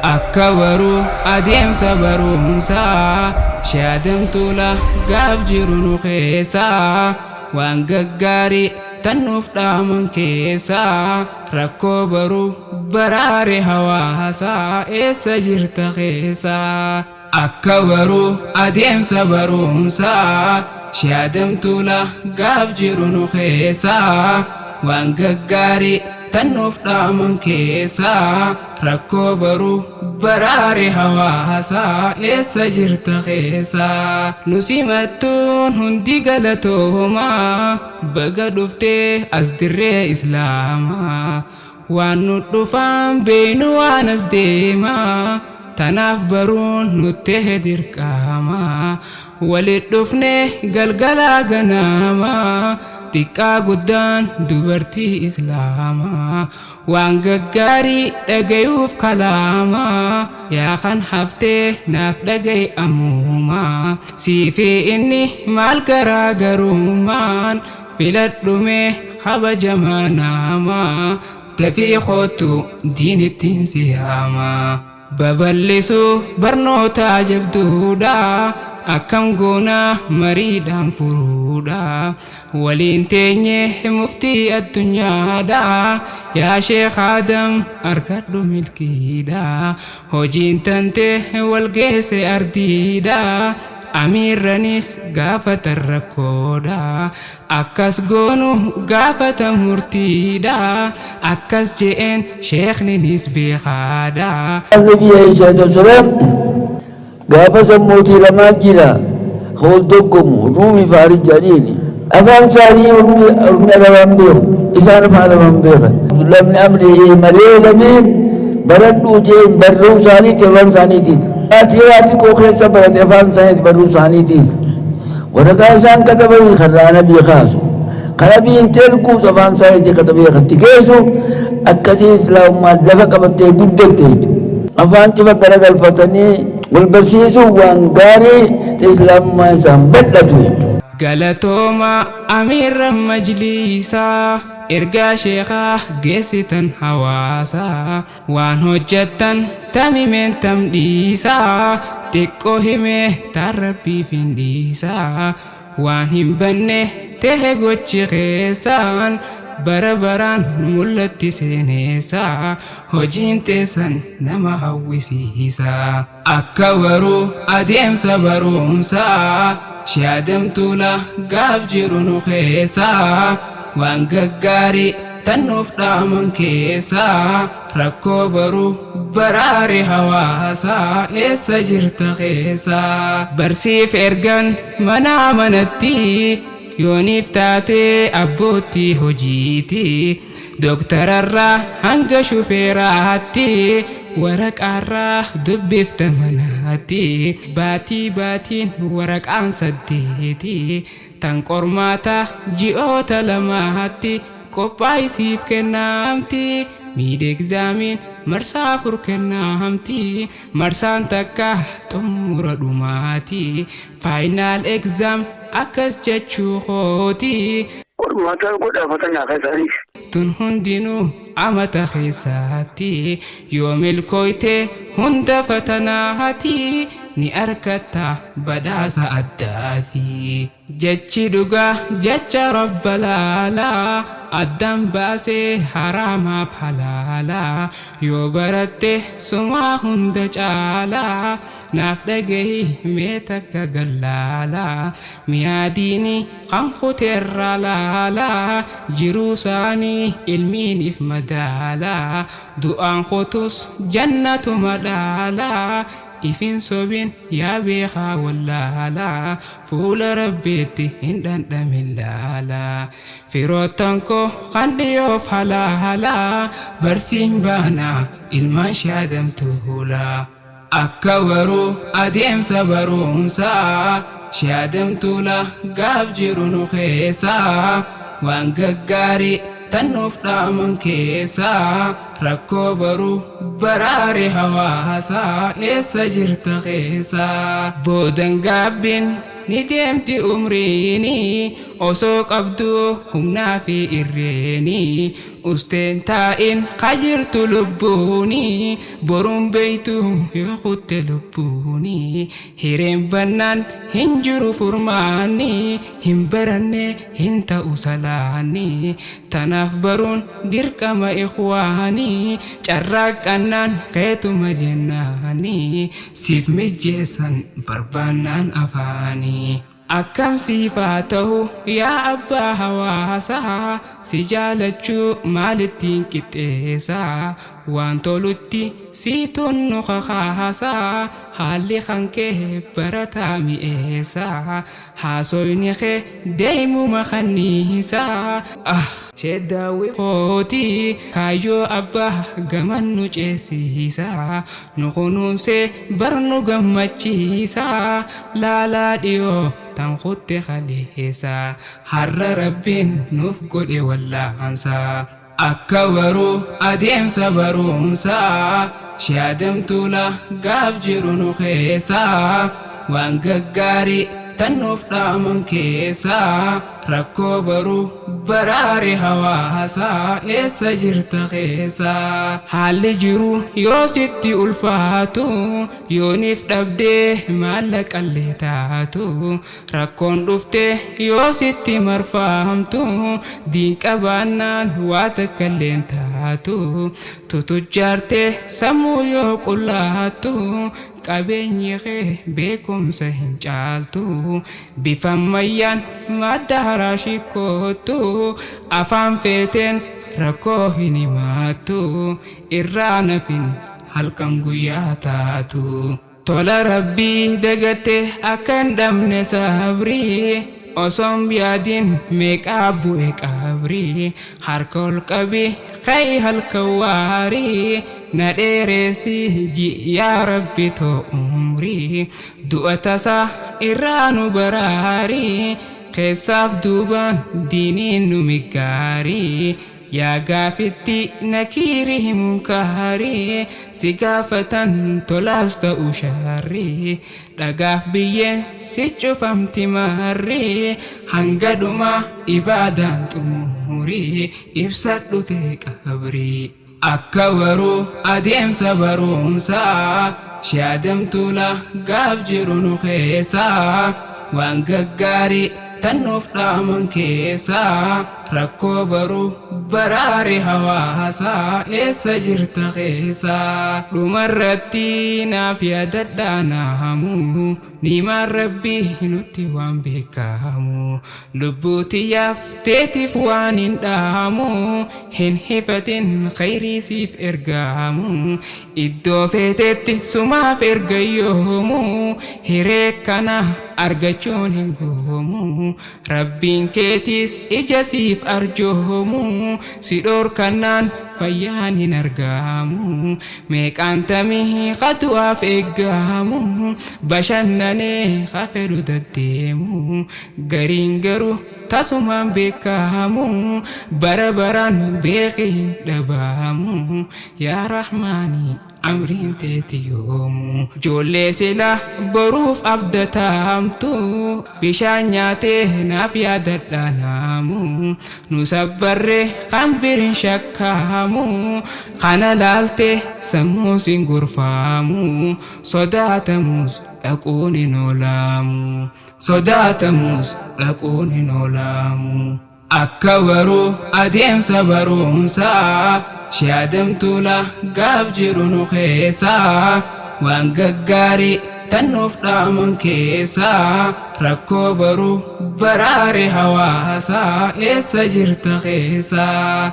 Akka baruu adeemsa barumsaa shaadamtuula gaaf jiru nu keessaa waan gaggaarii tan nuuf dhaaman keessaa rakkoo baruu baraare hawaasaa eessa jirta keessaa. Akka baruu adeemsa barumsaa shaadamtuula gaaf jiru nu keessaa waan gaggaarii tan nuuf dhaaman keessaa rakkoo baruu baraare hawaasaa eessa jirta keessaa. Nu simattuun hundi galatoomaa baga dhuftee as dirree islaamaa waan nu dhufaan beeynu waan as deemaa tanaaf baruun nutti dirqama walit dhufne galgalaa ganamaa xiqqaa guddaan dubartii islaamaa waan gaggaarii dhagayuuf kalaamaa yaa kan haftee naaf dhagaye ammumaa siifi inni maal garaagarummaan filadhume kabajamaa namaa dafii kootu diinittiin siyaamaa. Babal'isuu barnoota jabduudha akkam goonaa mariidhaan furuudha waliin teenye muftii addunyaadha yaa Sheekh Adam argadhu milkiidha hojiin tante walgeesse ardiidha amiirranis gaafatan rakkoodha akkas goonu gaafatan murtiidha akkas je'een sheekninis beekaadha. Nabi alayhi salaatu wasalaam gaafa sammuutii lamaa jira wal dorgomu Ruumii Faaris jedhaniini. Afaan isaanii ormi arabaan beeku, isaan afaan arabaan beekan. Abdullah ibn Amri malee lameen baradhuu jeen barruu isaaniiti afaan isaaniitiis. Ati xiqqoo keessa barate afaan isaaniiti barruu isaaniitiis. Waraqaa isaan katabanii karraa nabii kaasu. Kan nabiin telkuus afaan isaaniitii katabee katti geessu akkasii islaamummaan lafa qabattee guddatte jechuudha. Afaan cufa garagalfatanii wal barsiisuun waan gaarii islaamummaan isaan bal'atu jechuudha. Galatooma amiirra majliisaa ergaa sheekaa geessitan hawaasaa waan hojjettan tamimeen tam dhiisaa xiqqoo himee taan rabbiif hin dhiisaa waan hin banne tehe gochi keessaan bara baraan mul'atti seeneessaa hojiin teessan nama hawwisiisaa. Akka baruu adeemsa barumsaa shaadamtuula gaaf jiru nu keessaa waan gaggaarii tan nuuf dhaaman keessaa rakkoo baruu baraare hawaasaa eessa jirta keessaa. Barsiif ergan manaa manatti yooniif taatee abbootii hojiiti dooktararraa hanga shufeeraatti waraqaarraa dubbifta manaatti baatii baatiin waraqaan 8 tan qormaata ji'oota 2tti qophaa'isiif kennaamti mid examiin marsaa 4 kennaamti marsaan takka xumura dhumaati final exam akkas jechuu kooti. Qormaata godhaafatan isaanii. Tun hundinuu amata keessaatti yoo milkooyte hunda fatanaati ni argatta badhaasa addaati. Jechi dhugaa jecha rabba laalaa addaan baasee haraamaaf halaalaa yoo baratte sumaa hunda caalaa naaf dhagahi mee takka gallaalaa miyaadiini kan kuteerra laalaa jiruu isaanii ilmiiniif madaalaa du'aan kutus jannatuma dhaalaa ifin sobin yaa beekaa wallaalaa fuula rabbiitti hin dhandhamin laalaa firoottan koo kan dhiyoof halaalaa barsiin baanaa ilmaan shaadamtuulaa. Akka baruu adeemsa barumsaa shaadamtuula gaaf jiru nu keessaa waan gaggaarii tan nuuf dhaaman keessaa rakkoo baruu baraare hawaasaa eessa jirta keessaa. Boodan gaabbiin ni deemti umriini Osoo qabduu humnaa fi irreeni, usteen taa'in hajirtu lubbuuni, boruun beeytu yoo kutte lubbuuni, hireen bannaan hin jiru furmaanni, hin baranne hin ta'u salaanni. Tanaaf baruun dirqama ikhwaanii, carraaqqannaan keetuma jennaani, siif mijjeessan barbaannaan afaanii. Akkam siif haa ta'u yaa abbaa hawaasaa, si jaalachuu maalittiin qixxeessaa? Waan tolutti siituun nu kakaasaa, haalli kan kee barataa mi'eessaa, haasoyni kee deemuma kanniisaa. Ah, sheeddaawwi kooti kaayyoo abbaa gaman nu ceesiisaa, nu kunuunsee bar nu gammachiisaa, laalaa dhiyoo tan kutte kaleessaa, har'a Rabbiin nuuf godhe wallaansaa. Akka baruu adeemsa barumsaa, shaadamtuula gaaf jiru nu keessaa, waan gaggaarii tan nuuf dhaaman keessaa, rakkoo baruu baraare hawaasaa, eessa jirta keessaa? Haalli jiru yoo sitti ulfaatu, yooniif dhabdee maallaqallee taatu, rakkoon dhuftee yoo sitti marfaamtu, diin qabaannaan waa takkalleen taatu, tutujjaartee sammuu yoo qullaattu, qabeenyi kee beekumsa hin caaltu, bifa ammayyaan madda haraashii koottu, afaan feeteen rakkoo hin himattu, irraa nafin halkan guyyaa taatu. Tola Rabbii dagatte akka hin dhabne sabrii, osoon yaadin meeqaa bu'e qabrii, harka ol qabi ka'i halkan waarii, na dheeressi yaa Rabbi too umrii, du'a tasaa irraa nu baraarii, keessaaf duubaan diiniin nu miggaarii. Yaa gaafitti nakiiri himuun kaarii, si gaafatan tolaas ta'u sharrii, dhagaaf biyyeen si cufamti marrii, hanga dhuma ibaadaan xumurii, ibsadhu ta'e qabrii. Akka baruu adeemsa barumsaa, shaadamtuula gaaf jiru nu keessaa, waan gaggaarii tan nuuf dhaaman keessaa, rakkoo baruu baraare hawaasaa, eessa jirta keessaa? Dhumarratti naaf yaadadhaa naamu, nimaan Rabbii nutti waan beekamu, lubbuu tiyyaaf teetiif waan hin dhaamu, hin hifatin khayrii siif ergaamu, iddoo feetetti sumaaf erga yoomu, hiree kana argachuun hin goomu, Rabbiin keetiis ija siif arjoomu, si dhorkannaan fayyaan hin argamu, meeqaan tamii kadu'aaf eeggamu, bashannanee kafedhu daddeemu, gariin garuu tasumaan beekamu, bara baraan beeki hin dhabamu, yaa Rahmaanii amriin teeti yoomu. Ijoollee sila boruuf abdatamtu, bishaan nyaatee naaf yaadadhaa naamu, nu sabbarree kan birin shakkaamu, kana laaltee sammuus hin gurfaamu, sodaatamus dhaquun hin oolaamu, sodaatamus dhaquun hin oolaamu. Akka baruu adeemsa barumsaa, shaadamtuula gaaf jiru nu keessaa, waan gaggaarii tan nuuf dhaaman keessaa, rakkoo baruu baraare hawaasaa, eessa jirta keessaa?